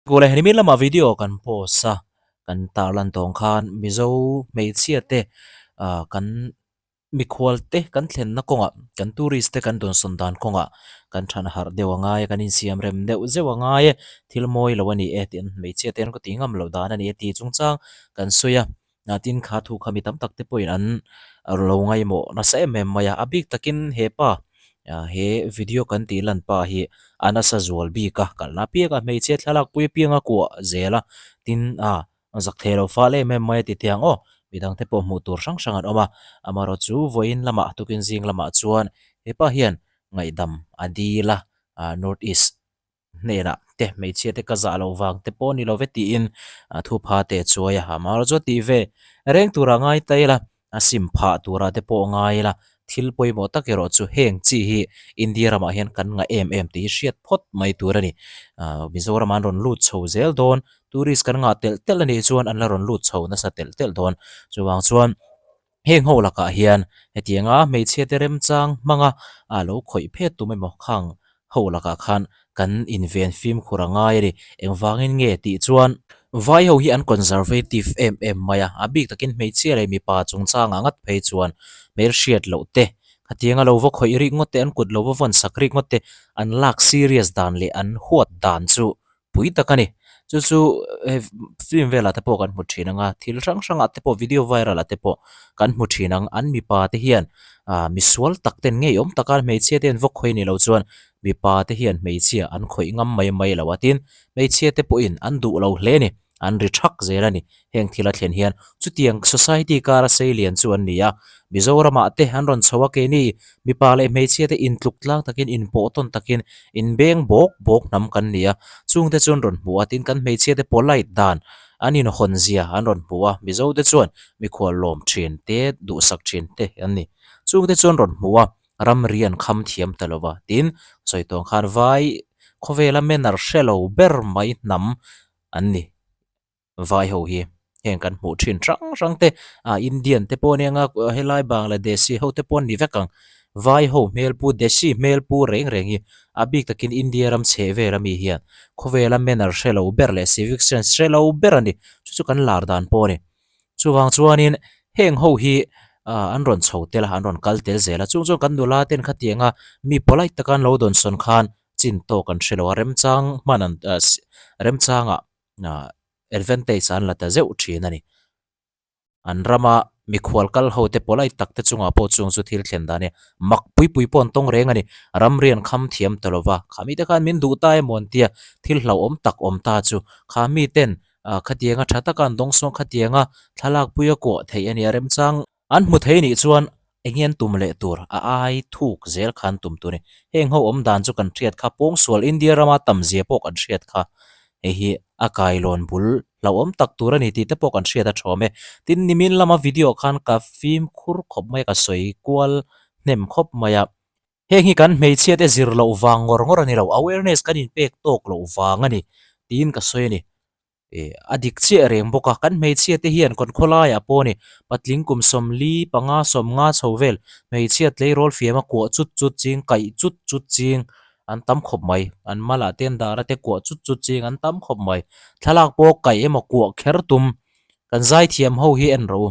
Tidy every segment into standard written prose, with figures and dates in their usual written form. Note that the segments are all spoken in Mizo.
Kule nimin lama video kan post a kan tarlan tawng khan Mizo hmeichhia te ah kan mikhual te kan thlenna kawngah kan tourist te kan dawnsawn dan kawngah kan than harh deuh a ngai a kan insiam rem deuh zeuh a ngai e thil mawi lo a ni e tih an hmeichhia te an ka tih ngam loh dan a ni e tih chungchang kan sawi a. Tin kha thu kha mi tam tak te pawhin an lo ngaihmawh nasa em em mai a, a bik takin he pa he video kan tih lan pa hi a nasa zual bik a, kalna apianga hmeichhia thlalak pui apianga kuah zel a, tin a zak thei lo fal em em mai a ti teh ang aw, midang te pawh hmuh tur hrang hrang an awm a, amaherawh chu vawiin lamah tukin zing lamah chuan he pa hian ngaihdam a dil a, North East. hnenah te hmeichhia te ka zah loh vang te pawh ni lo ve tiin a thupha te a chuai a, amaherawh chu a tih ve reng tura ngai ta ila a sim phah tura te pawh ngai ila thil pawimawh tak erawh chu heng chi hi India ramah hian kan ngah em em tih hi hriat phawt mai tur a ni. Ahh Mizoram an rawn lut chho zel dawn tourist kan ngah telh telh a nih chuan an la rawn lut chho nasa telh telh dawn chuvang chuan Heng ho lakah hian hetianga hmeichhia te remchang hmanga a lo khawih phet tum emaw khang ho lakah khan kan inven fimkhur a ngai a ni. Engvangin nge tih chuan vai ho hi an conservative em em mai a, a bik takin hmeichhia leh mipa chungchangah ngat phei chuan hmelhriat loh te, khatianga lo va khawih rik ngawt te, an kut lo va vawn sak rik ngawt te an lak serious dan leh an huat dan chu pui tak a ni. Chu chu hei film velah te pawh kan hmu thin ang a, thil hrang hrangah te pawh video viral ah te pawh kan hmu thin ang. An mipa te hian ah misual tak ten ngeiawm taka hmeichhia te an vawk khawih ni lo chuan mipa te hian hmeichhia an khawih ngam mai mai lo a tin hmeichhia te pawhin an duh lo hle a ni. An ri thak zel a ni. Heng thil a thlen hian chutiang society kara sei lian chu an ni a, Mizoramah te an rawn chho a keini mipa leh hmeichhia te intluk tlang takin inpawh tawn takin inbeng bawk bawk hnam kan ni a, chungte chu an rawn hmu a, tin kan hmeichhia te polite dan an inhawn zia an rawn hmu a, Mizo te chuan mikhual lawm thin te duhsak thin te an ni. Chungte chu an rawn hmu a, ramri an kham thiam ta lo va, tin sawi tawng khan vai khawvela manner hre lo ber mai hnam an ni. Vai ho hi heng kan hmuh thin hrang hrang te ah Indian te pawh ania nga helai Bangladeshi ho te pawh an ni vek ang vai ho hmel pu desi hmel pu reng reng hi a bik takin India ram chheh vel ami hian khawvela manner hre lo ber leh civic sense hre lo ber a ni chu chu kan lar dan pawh a ni chuvang chuanin heng ho hi ah an rawn chho tel a an rawn kal tel zel a chung chuan kan nula ten khatianga mi polite taka an lo dawnsawn khan chin tawk an hre lo a remchang hman an remchangah. ah advantage an la ta zeuh thin a ni. An rama mikhual kal ho te polite tak te chungah pawh chung chu thil thlen dan hi mak pui pui pawh an tawng reng a ni. Ramri an kham thiam ta lova, kha mite khan min duh ta emaw an tia thil hlauhawm tak awm ta chu kha miten ah khatianga tha taka an dawng sawng khatianga thlalak pui a kuah theih a ni a remchang. An hmu thei nih chuan eng an tum leh tur a ai thuk zel kha an tum tur a ni. Heng ho awm dan chu kan hriat kha pawngsual India rama tam zia pawh kan hriat kha. Hei hi a kailawn bul hlauhawm tak tur a ni tih te pawh kan hriat a thawm e. Tin nimin lama video khan ka fimkhur khawp mai a, ka sawi kual hnem khawp mai a. Heng hi kan hmeichhia te zir loh vang ngawr ngawr a ni lo, awareness kan inpek tawk loh vang a ni tiin ka sawi a ni. Eh a dik chiah reng bawk a, kan hmeichhia te hian kawn khawlaiah pawh a ni, patling kum sawmli panga sawmnga chho vel hmeichhia tleirawl fiam a kuah chut chut ching kaih chut chut ching an tam khawp mai, an malah te an dahna te kuah chut chut ching an tam khawp mai, thlalak pawh kaih emaw kuah kher tum kan zaithiam ho hi en rawh u.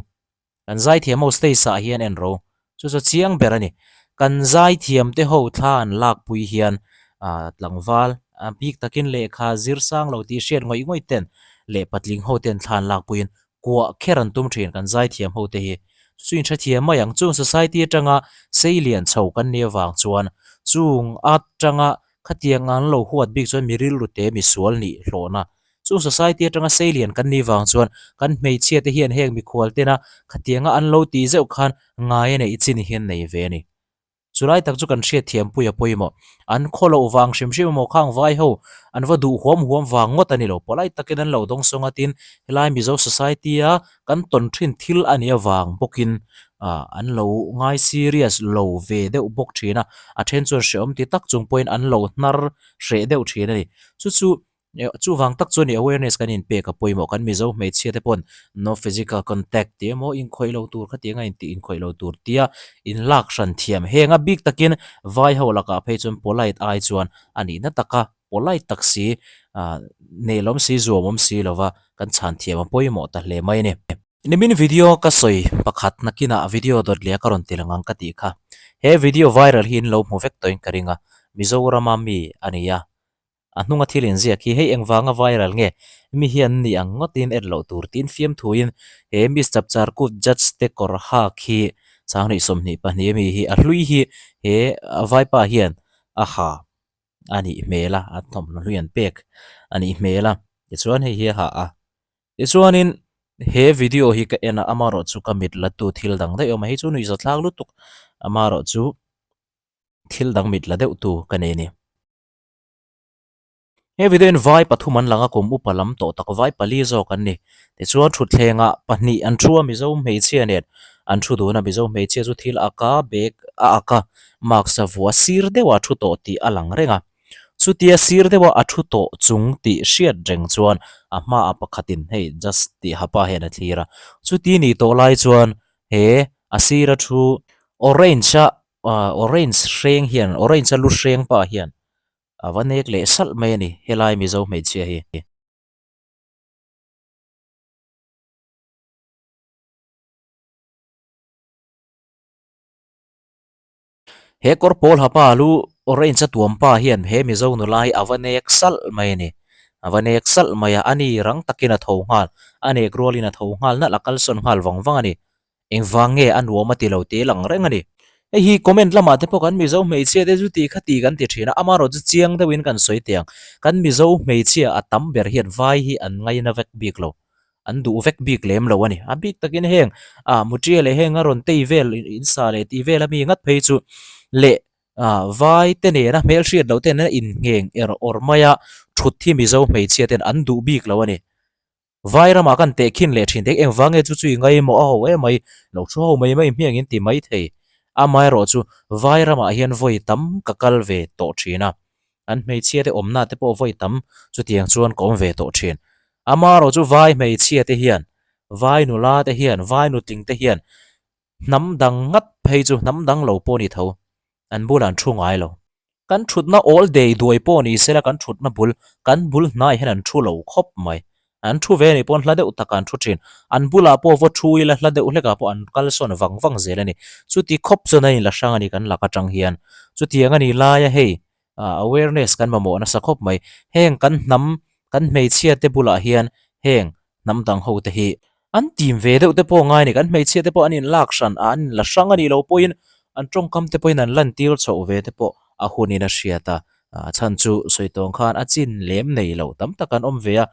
Kan zaithiam ho stage ah hian en ro. Chu chu chiang ber a ni. Kan zaithiam te ho thla an lak pui hian ah tlangval a bik takin lehkha zir sang lo tih hriat ngawih ngawih ten leh patling ho ten thla an lak puiin kuah kher an tum thin kan zaithiam ho te hi. Chu chu inhrethiam mai ang. Chung society atanga sei lian chho kan nih avang chuan chung atanga khatiang an lo huat bik chuan mi rilru te misual nih hlawhna Chung society atanga seilian kan nih vang chuan kan hmeichhia te hian heng mikhual tena khatianga an lo tih zeuh khan ngai a neih chin hian nei ve a ni. Chulai tak chu kan hriatthiam pui a pawimawh. An khaw loh vang hrim hrim emaw khang vai ho an va duh huam huam vang ngawt a ni lo. Polite takin an lo dawng sawng a tin helai Mizo society a kan tawn thin thil a nih avang bawkin ah an lo ngai serious lo ve deuh bawk thin a, a then chuan hrehawm ti tak chung pawhin an lo hnar hreh deuh thin a ni. Chu chu Chuvang tak chuan i awareness kan inpek a pawimawh kan Mizo hmeichhia te pawn no physical contact tih emaw inkhawih lo tur khatiang a intih inkhawih lo tur tia inlak hran thiam heng a bik takin vai ho lakah phei chuan polite ai chuan a nihna taka Polite tak si, ah nehlawm si, zuamawm si lova kan chhan thiam a pawimawh ta hle mai a ni. Nimin video ka sawi pakhat nakinah video dawt leh a ka rawn ti lang ang ka tih kha. He video viral hi in lo hmu vek tawhin ka ring a, Mizorama mi a ni a. A hnunga thil inziak hi hei engvanga viral nge mi hi an nih ang ngawtin en loh tur tiin fiamthuin he Miss Chapchar Kut Judge te kawr hak hi 2022 ami hi a hlui hi he vaipa hian a ha a nih hmel a, a thawmhnaw hlui an pek a nih hmel a, tichuan hei hi a ha a. Tichuanin he video hi ka en a, amaherawh chu ka mit la tu thil dang daih awm a, hei chu nuihza thlak lutuk, amaherawh chu thil dang mit la deuh tu ka nei a ni. He video in vai pathum an lang a, kum upa lam tawh tak vai pali zawk an ni. Tichuan thutthlengah pahnih an thu a, Mizo hmeichhia nen an thu dun a, Mizo hmeichhia chu thil ak a, bag a ak a, mask a vua sir deuhah a thu tawh tih a lang reng a. Chutia sir deuha a thu tawh chung tih hriat reng chuan a hmaah pakhatin hei just tih hapa hian a thlir a. Chuti nih tawh lai chuan he a sira thu orange a orange hreng hian orange a lu hreng pa hian a va nek leh salh mai a ni helai Mizo hmeichhia hi. He kawr pawl ha pa lu orange a tuam pa hian he Mizo nula hi a va nek salh mai a ni. A va nek salh mai a, a ni rang takin a tho nghal. A nek rualin a tho nghal nalh a kalsawn nghal vang vang a ni. Engvang nge a nuam a ti lo tih lang reng a ni. Hei hi comment lamah te pawh kan Mizo hmeichhia te chu ti kha ti kan ti thin a, amaherawh chu chiang deuhin kan sawi teh ang. Kan Mizo hmeichhia a tam ber hian vai hi an ngaina vek bik lo. an duh vek bik lem lo a ni. A bik takin heng ah mutia leh heng a rawn tei vel in sa leh tih vel ami ngat phei chu leh ah vai te nena hmelhriat loh te nena inngheng er awr mai a thut hi Mizo hmeichhia ten an duh bik lo a ni. Vai ramah kan tehkhin leh thin te engvang nge chu chu i ngaimawh a ho emai lo thu ho mai mai hmiang in ti mai thei. Amaherawh chu vai ramah hian vawi tam ka kal ve tawh thin a. An hmeichhia te awmna te pawh vawi tam chutiang chuan ka awm ve tawh thin. Amaherawh chu vai hmeichhia te hian, vai nula te hian, vai nutling te hian hnam dang ngat phei chu hnam dang lo pawh a ni tho, an bulah an thu ngai lo. Kan thutna awl dei duai pawh ni sela kan thutna bul, kan bul hnai hian an thu lo khawp mai. An thu ve anih pawn hla deuh takah an thu thin. An bulah pawh vaw thu ila hla deuh hlekah pawh an kalsawn vang vang zel a ni. Chuti khawp chuan an inla hrang a ni kan lak atang hian. Chutiang a nih laia hei awareness kan mamawh nasa khawp mai. Heng kan hnam kan hmeichhia te bulah hian heng hnam dang ho te hi an tim ve deuh te pawh ngai a ni. Kan hmeichhia te pawh an inlak hran a, an inla hrang a nih loh pawhin an tawngkam te pawhin an lantir chhoh ve te pawh a hunin a hriat a. A chhan chu sawi tawng khan a chin lem nei lo tam tak an awm ve a,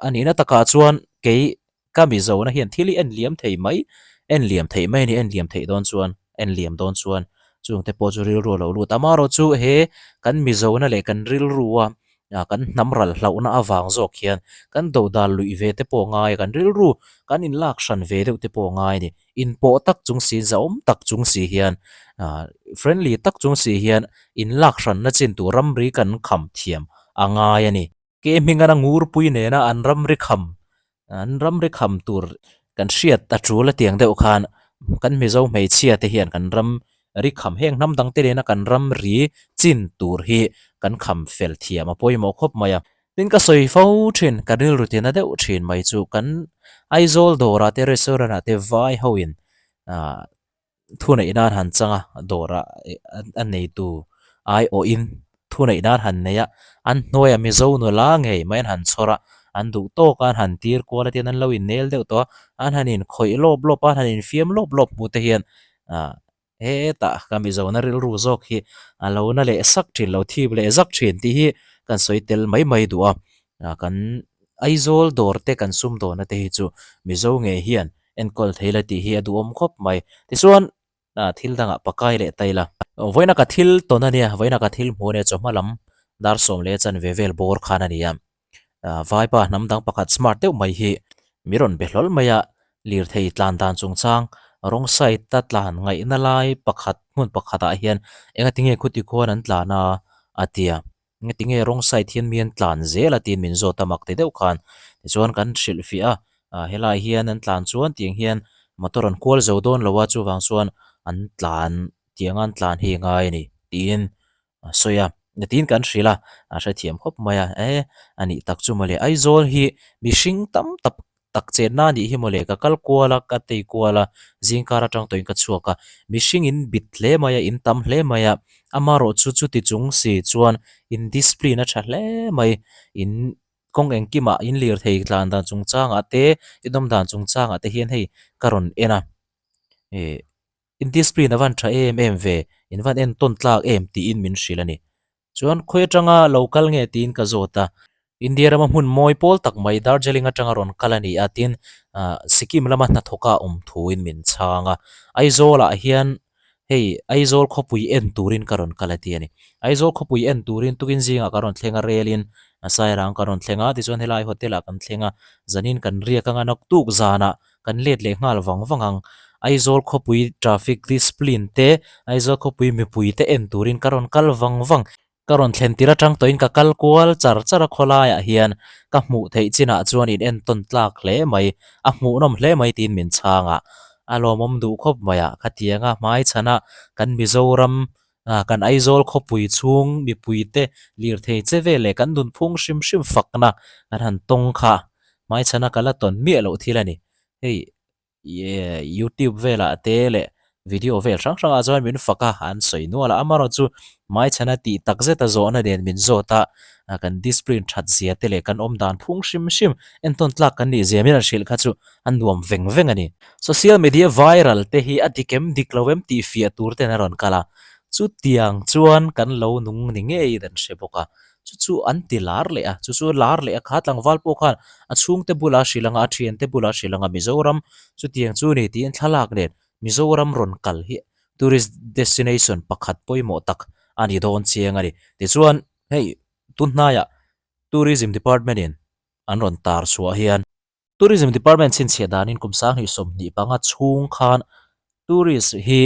a nihna takah chuan kei ka Mizona hian thil hi en liam thei mai, en liam theih mai a ni, en liam theih dawn chuan, en liam dawn chuan chungte pawh chu rilru a lo lut. Amaherawh chu he kan Mizona leh kan rilrua kan hnam ral hlauhna avang zawk hian kan dodal luih ve te pawh a ngai a, kan rilru kan inlak hran ve deuh te pawh a ngai a ni. Inpawh tak chung si, zahawm tak chung si hian friendly tak chung si hian inlak hranna chin tur ramri kan kham thiam a ngai a ni. Ke hmingana ngurpui nena an ramri kham, an ramri kham tur kan hriat a tul a tiang deuh khan kan Mizo hmeichhia te hian kan ramri kham heng hnam dang te nena kan ramri chin tur hi kan kham fel thiam a pawimawh khawp mai a. Tin ka sawi fo thin, ka rilru tina deuh thin mai chu kan Aizawl dawrah te restaurant ah te vai ho in ah thuneih nan han chang a, dawrah a neitu aiawh in thuneih nan han nei a, an hnuaiah Mizo nula ngei mai an han chhawr a, an duh tawk a an han tir kual a tin an lo innel deuh tawh a, an han inkhawih lawp lawp a, an han infiam lawp lawp hmuh te hian ah Hetah ka Mizona rilru zawk hi a lo na leh sak thin lo, thip leh zak thin tih hi kan sawi tel mai mai duh a. Kan Aizawl dawr te kan sumdawna te hi chu Mizo ngei hian enkawl thei la tih hi a duhawm khawp mai. Tichuan thil dangah pakai leh ta ila. Vawiina ka thil tawn a nia, vawiina ka thil hmuh a nia chawhma lam dar sawm leh chan ve vel bawr khan a ni a. Vaipa hnam dang pakhat smart deuh mai hi mi rawn be hlawl mai a, lirthei tlan dan chungchang rawng side a tlan ngaihna lai pakhat hmun pakhatah hian engatinge khuti khuan an tlan a a ti a, engatinge rawng side hian mi an tlan zel a tiin min zawt a mak ti deuh khan tichuan kan hrilhfiah a, helai hian an tlan chuan tiang hian motor an kual zo dawn lo a chuvang chuan an tlan tiang an tlan hi a ngai a ni tiin a sawi a. Tiin kan hrilh a, a hrethiam khawp mai a, e a nih tak chu mawle Aizawl hi mihring tam tak tak chenna a nih hi mawle ka kal kual a, ka tei kual a, zingkar atang tawhin ka chhuak a, mihring in bit hle mai a, in tam hle mai a, amarawh chu chuti chung si chuan in discipline a tha hle mai, in kawng engkimah in lirthei tlan dan chungchangah te, inawm dan chungchangah te hian hei ka rawn en a, ih. Indiscipline a van tha em em ve, in van entawn tlak em tiin min hrilh a ni. Chuan khawi atanga lo kal nge tiin ka zawt a, India rama hmun mawi pawl tak mai Darjeeling atanga rawn kal a ni a tin Sikkim lama hnathawka awm thuin min chhang a. Aizawlah hian hei Aizawl khawpui en turin ka rawn kal a ti a ni. Aizawl khawpui en turin tukin zingah ka rawn thleng a relin Sairang ka rawn thleng a, tichuan helai hotel ah kan thleng a, zanin kan riak anga naktuk zanah Kan let leh nghal vang vang ang. Aizawl khawpui traffic discipline te, Aizawl khawpui mipui te en turin ka rawn kal vang vang. Ka rawn thlen tir atang tawhin ka kal kual char char a khawlaiah hian ka hmuh theih chinah chuan in entawn tlak hle mai, a hmuhnawm hle mai tiin min chhang a. A lawmawm duh khawp mai a, khatianga hmaichhana kan Mizoram kan Aizawl khawpui chhung mipui te lirthei che vel leh kan nunphung hrim hrim fakna kan han tawng kha hmaichhana ka la tawn miah loh thil a ni. Hei YouTube velah te leh video vel hrang hrangah chuan min fak a, an sawi nual a, amaherawhchu hmaichhana tih tak zeta zawhna nen min zawt a, kan discipline that zia te leh kan awm dan phung hrim hrim entawn tlak kan nih zia min han hrilh kha chu a nuam veng veng a ni. Social media viral te hi a dik em dik lo em tih fiah tur ten a rawn kal a, chutiang chuan kan lo nung ni ngeiin an hre bawk a, chu chu an ti lar leh a, chu chu lar leh a kha tlangval pawh khan a chhungte bulah a hrilh ang a, a thiante bulah a hrilh ang a, Mizoram chutiang chu ni tiin thlalak nen Mizoram rawn kal hi tourist destination pakhat pawimawh tak a ni dawn chiang a ni. Tichuan hei tunhnaiah Tourism Department in an rawn tar chhuah hian Tourism Department chhinchhiah danin kum 2025 chhung khan tourist hi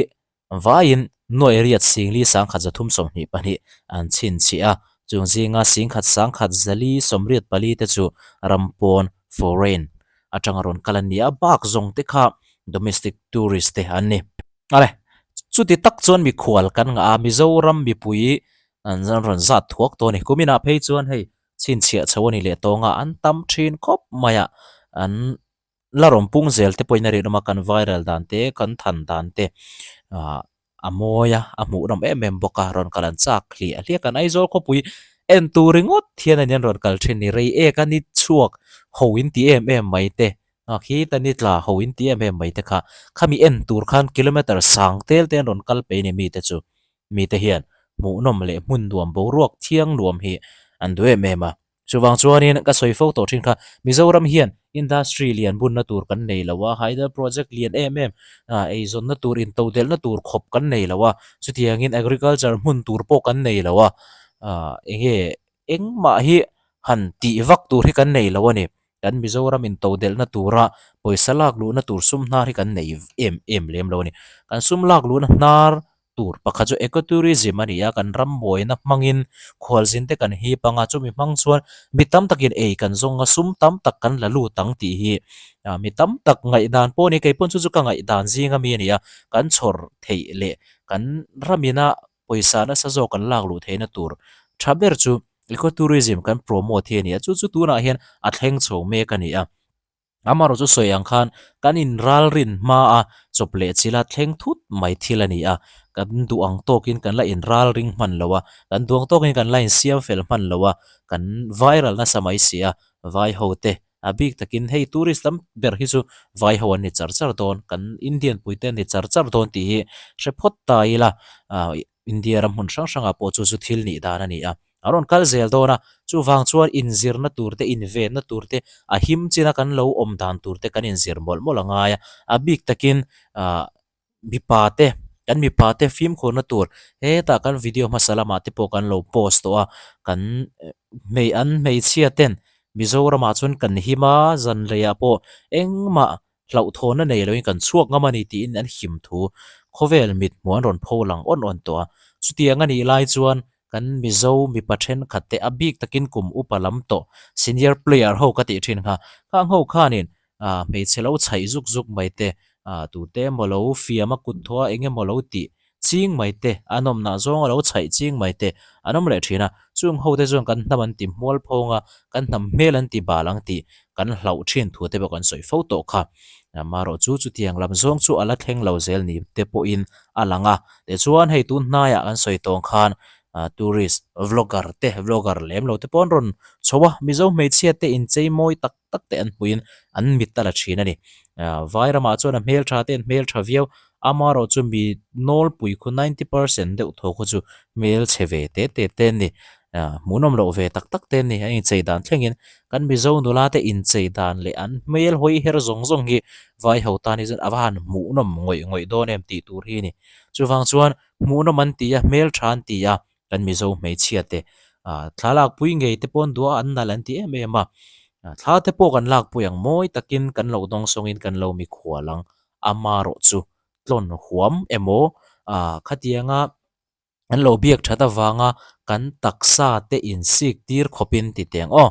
vaiin nuai riat singli 1322 an chhinchhiah a, chung zinga singkhat 1184 te chu ram pawn, foreign, atanga rawn kal an ni a, bak zawng te kha domestic tourist te an ni. Ale, chuti tak chuan mikhual kan ngah a, Mizoram mipui an rawn zat thuak tawh a ni. Kuminah phei chuan hei chhinchhiah chho a ni leh tawng a, an tam thin khawp mai a, an la rawn pung zel te pawhin a rinawm a, kan viral dan te, kan than dan te ah a mawi a, a hmuhnawm em em bawk a, rawn kal an chak hliah hliah kan Aizawl khawpui en tur ringawt hian a ni an rawn kal thin ni, rei ek a ni chhuak ho in ti em em mai te, ah khita ni tla ho in ti em em mai te kha, khami en tur khan kilometer sang tel te an rawn kal peih a ni mite chu. Mite hian hmuhnawm leh hmun nuam boruak thiang nuam hi an duh em em a. Chuvang chuanin ka sawi fo tawh thin kha, Mizoram hian industry lian bunna tur kan nei lo a, hydel project lian em em eizawnna tur intodelhna tur khawp kan nei lo a, chutiangin agriculture hmun tur pawh kan nei lo a, enge engmah hi han tih vak tur hi kan nei lo a ni. Kan Mizoram intodelhna tura pawisa lak luhna tur sum hnar hi kan nei em em lem lo a ni. Kan sum lak luhna hnar tur pakhat chu ecotourism a ni a, kan ram mawina hmangin khualzin te kan hip ang a, chumi hmang chuan mi tam takin ei kan zawng a, sum tam tak kan la lut ang tih hi mi tam tak ngaihdan pawh a ni, kei pawn chu chu ka ngaihdan zing ami a ni a, kan chhawr theih leh kan ramina pawisa nasa zawk kan lak luh theihna tur tha ber chu ecotourism kan promote hi a ni a, chu chu tunah hian a thleng chho mek a ni a. Amaherawh chu sawi ang khan kan inralrin hma a chawp leh chila thleng thut mai thil a ni a, kan duh ang tawkin kan la inralring hman lo a, kan duh ang tawkin kan la insiam fel hman lo a, kan viral nasa mai si a, vai ho te a bik takin hei tourist tam ber hi chu vai ho an ni char char dawn, kan Indian pui te an ni char char dawn tih hi hre phawt ta ila India ram hmun hrang hrangah pawh chu chu thil nih dan a ni a, a rawn kal zel dawn a, chuvang chuan inzirna tur te, invenna tur te, a him china kan lo awm dan tur te kan inzir mawlh mawlh a ngai a, a bik takin ah mipa te, kan mipa te fimkhurna tur hetah kan video hmasa lamah te pawh kan lo post tawh a, kan hmei an hmeichhia ten Mizoramah chuan kan him a, zanleiah pawh engmah hlauhthawnna nei loin kan chhuak ngam a ni tiin an him thu khawvel mit hmuh an rawn pho lang awn awn tawh a. Chutiang a nih lai chuan kan Mizo mipa thenkhat te a bik takin kum upa lam tawh senior player ho ka tih thin kha, khang ho khanin hmeichhe lo chhaih zuk zuk mai te, tute emaw lo fiam a kut thaw a eng emaw lo tih. ching mai te, a nawmnah zawnga lo chhaih ching mai te an awm leh thin a. Chung ho te chuan kan hnam an ti hmual phawng a, kan hnam hmel an ti bal ang tih kan hlauh thin thu te pawh kan sawi fo tawh kha. Amaherawh chu chutiang lam zawng chu a la thleng lo zel ni te pawhin a lang a. Tichuan hei tun hnaiah kan sawi tawng khan tourist vlogger te, vlogger lem lo te pawh an rawn chho a, Mizo hmeichhia te inchei mawi tak tak te an hmuhin an mit a la thin a ni. Vai ramah chuan a hmeltha te an hmeltha viau, amaherawh chu mi nawlpui khu ninety percent deuh thaw khaw chu hmelchhe ve te te te an ni. Hmuhnawm loh ve tak tak te an ni, a inchei dan thlengin kan Mizo nula te inchei dan leh an hmel hawi her zawng zawng hi vai ho tan hi chuan a va han hmuhnawm ngawih ngawih dawn em tih tur hi a ni. Chuvang chuan hmuhnawm an ti a, hmeltha an ti a. Kan Mizo hmeichhia te thla lakpui ngei te pawh an duh a, an nalh an ti em em a. Thla te pawh kan lakpui ang mawi takin kan lo dawngsawngin kan lo mikhual ang. Amarawh chu tlawn huam emaw khatianga an lo biak that avanga kan taksa te insik tir khawpin ti teh ang aw.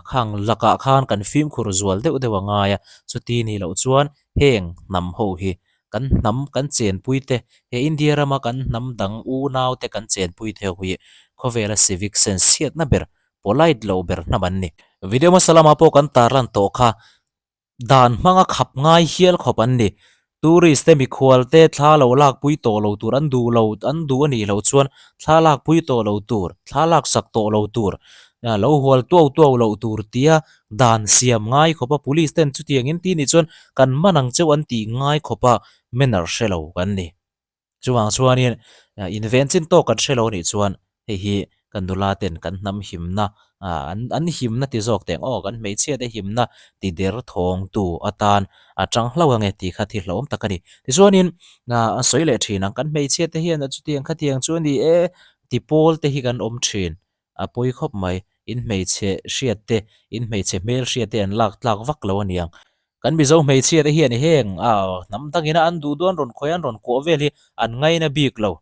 Khang lakah khan kan fimkhur zual deuh deuh a ngai a, chuti nih loh chuan heng hnam ho hi kan hnam kan chenpui te, he India rama kan hnam dang unau te kan chenpui te ho hi khawvela civic sense chhiatna ber, polite loh ber hnam an ni. Video hmasa lamah pawh kan tarlan tawh kha dan hmanga khap ngai hial khawp an ni. Tourist te mikhual te thla lo lakpui tawh lo tur an duh lo, an duh a nih loh chuan thla lakpui tawh lo tur, thla laksak tawh lo tur, lo hual tuau tuau loh tur tia Dan siam ngai khawp a, police ten chutiang in ti nih chuan kan man ang cheu an tih ngai khawp a, manner hre lo kan ni. Chuvang chuanin inven chin tawk kan hre lo nih chuan hei hi kan nula ten kan hnam himna an an himna ti zawk teh ang aw, kan hmeichhia te himna ti der thawng tu atan a tang hlauh ange tih kha thi hlauhawm tak a ni. Tichuanin a sawi leh thin ang, kan hmeichhia te hian chutiang khatiang chu a ni e ti pawl te hi kan awm thin. A pawi khawp mai, in hmeichhe hriat te, in hmeichhe hmel hriat te an lak tlak vak lo aniang. Kan Mizo hmeichhia te hian heng a hnam dangin a an duh duh an rawn khawi an rawn kuah vel hi an ngaina bik lo.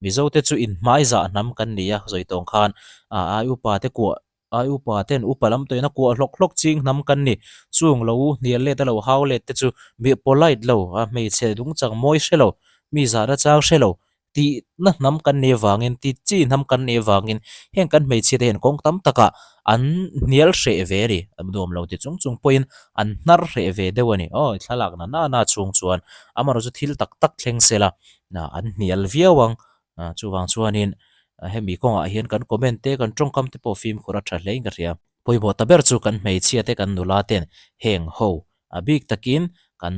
Mizo te chu in hmaizah hnam kan ni a, sawi tawng khan a ai upa te kuah, ai upa ten upa lam tawhin a kuah hlawk hlawk ching hnam kan ni. Chung lo hnial let a lo hau let te chu mi polite lo, a hmeichhe dungchang mawi hre lo, mi zahna chang hre lo, Tihna hnam kan nih avangin, ti chi hnam kan nih avangin heng kan hmeichhia te hian kawng tam takah an hnial hreh ve a ni. An nuam lo ti chung chung pawhin an hnar hreh ve deuh a ni. Aw thlalak na na na chhung chuan amaherawhchu thil tak tak thleng se la an hnial viau ang. Chuvang chuanin hemi kawngah hian kan comment te kan tawngkam te pawh fimkhur a tha hlein ka hria. Pawimawh ta ber chu kan hmeichhia te kan nula ten heng ho a bik takin kan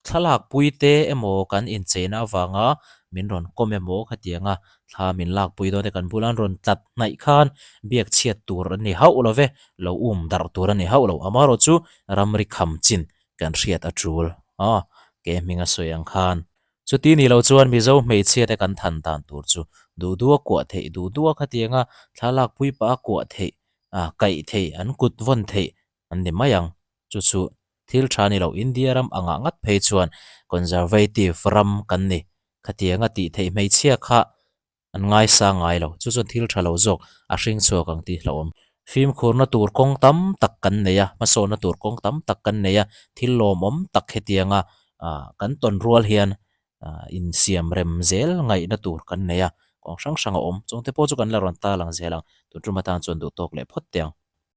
Thlalak pui te emaw kan incheina avanga min rawn kawm emaw khatianga thla min lakpui dawn te kan bula an rawn tlat hnaih khan biak chhiat tur an ni hauh lo ve, lo um darh tur a ni hauh lo. Amaherawh chu ramri kham chin kan hriat a tul a, ke hminga sawi ang khan. Chuti ni lo chuan Mizo hmeichhia te kan than dan tur chu duh duh a kuah theih, duh duh a khatianga thlalak pui pah a kuah theih, kaih theih, an kut vawn theih an ni mai ang. Chu chu thil tha ni lo, India ram angah ngat phei chuan conservative ram kan ni. Khatianga tih theih hmeichhia kha an ngaisa ngai lo. Chu chuan thil tha lo zawk a hring chhuak ang tih hlauhawm. Fimkhurna tur kawng tam tak kan nei a, hmasawnna tur kawng tam tak kan nei a, thil lawmawm tak hetianga kan tawn rual hian insiam rem zel ngaihna tur kan nei a, kawng hrang hrang a awm. Chungte pawh chu kan la rawn ta lang zel ang. Tun tum atan chuan duhtawk leh phawt teh ang.